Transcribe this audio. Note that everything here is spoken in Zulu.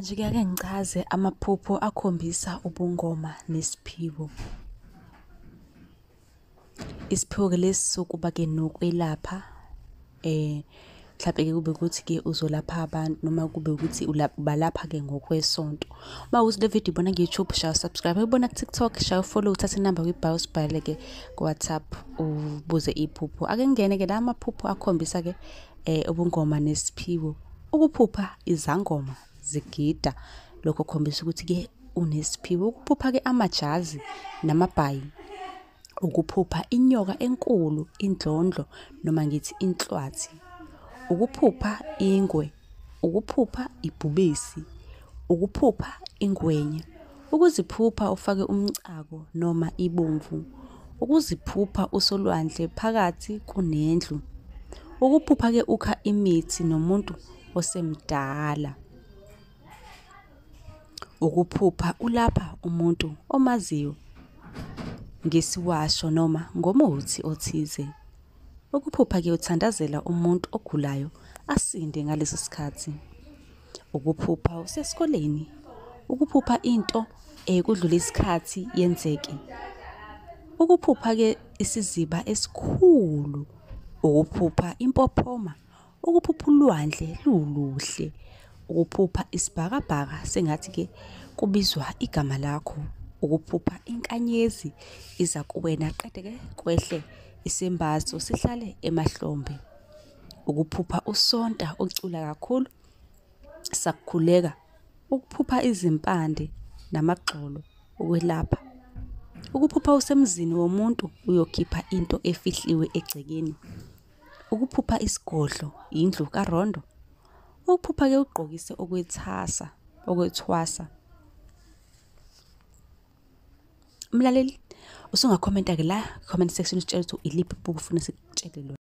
Nje-ke ake ngichaze amaphupho akhombisa ubungoma nesiphiwo. Isiphiwo-ke lesi sokuba-ke nokwelapha, mhlampe-ke kube ukuthi-ke uzolapha abantu, noma kube ukuthi ubalapha-ke ngokwesonto. Uma kuwukuthi le video uyibona ku-YouTube, shaya u-subscribe. Uyibona ku-TikTok, shaya u-follow, uthathe inamba kwi-bio usibhalele-ke ku-WhatsApp, ubuze iphupho. Ake ngingene-ke la amaphupho akhombisa-ke ubungoma nesiphiwo. Ukuphupha izangoma zigida, lokho kukhombisa ukuthi-ke unesiphiwo. Ukuphupha-ke amajazi namabhayi. Ukuphupha inyoka enkulu, indlondlo noma ngithi inhlwathi. Ukuphupha ingwe, ukuphupha ibhubesi, ukuphupha ingwenya, ukuziphupha ufake umcako noma ibomvu, ukuziphupha usolwandle phakathi kunendlu, ukuphupha-ke ukha imithi nomuntu osemdala, ukuphupha ulapha umuntu omaziyo ngesiwasho noma ngomuthi othize. Ukuphupha-ke uthandazela umuntu ogulayo asinde ngaleso sikhathi. Ukuphupha usesikoleni, ukuphupha into kudlule isikhathi yenzeke. Ukuphupha-ke isiziba esikhulu, ukuphupha impophoma, ukuphupha ulwandle luluhle, ukuphupha isibhakabhaka sengathi-ke kubizwa igama lakho, ukuphupha inkanyezi iza kuwena qede-ke kwehle isembatho sihlale emahlombe, ukuphupha usonta ucula kakhulu sakukhuleka, ukuphupha izimpande namagxolo ukwelapha, ukuphupha usemzini womuntu uyokhipha into efihliwe egcekeni, ukuphupha isigodlo, indlu kaRondo, ukuphupha-ke ugqokise okwethasa, okwethwasa. Mlaleli, usungakhomenta-ke la comment section usitshele ukuthi iliphi iphupho ofuna sikutshele lona.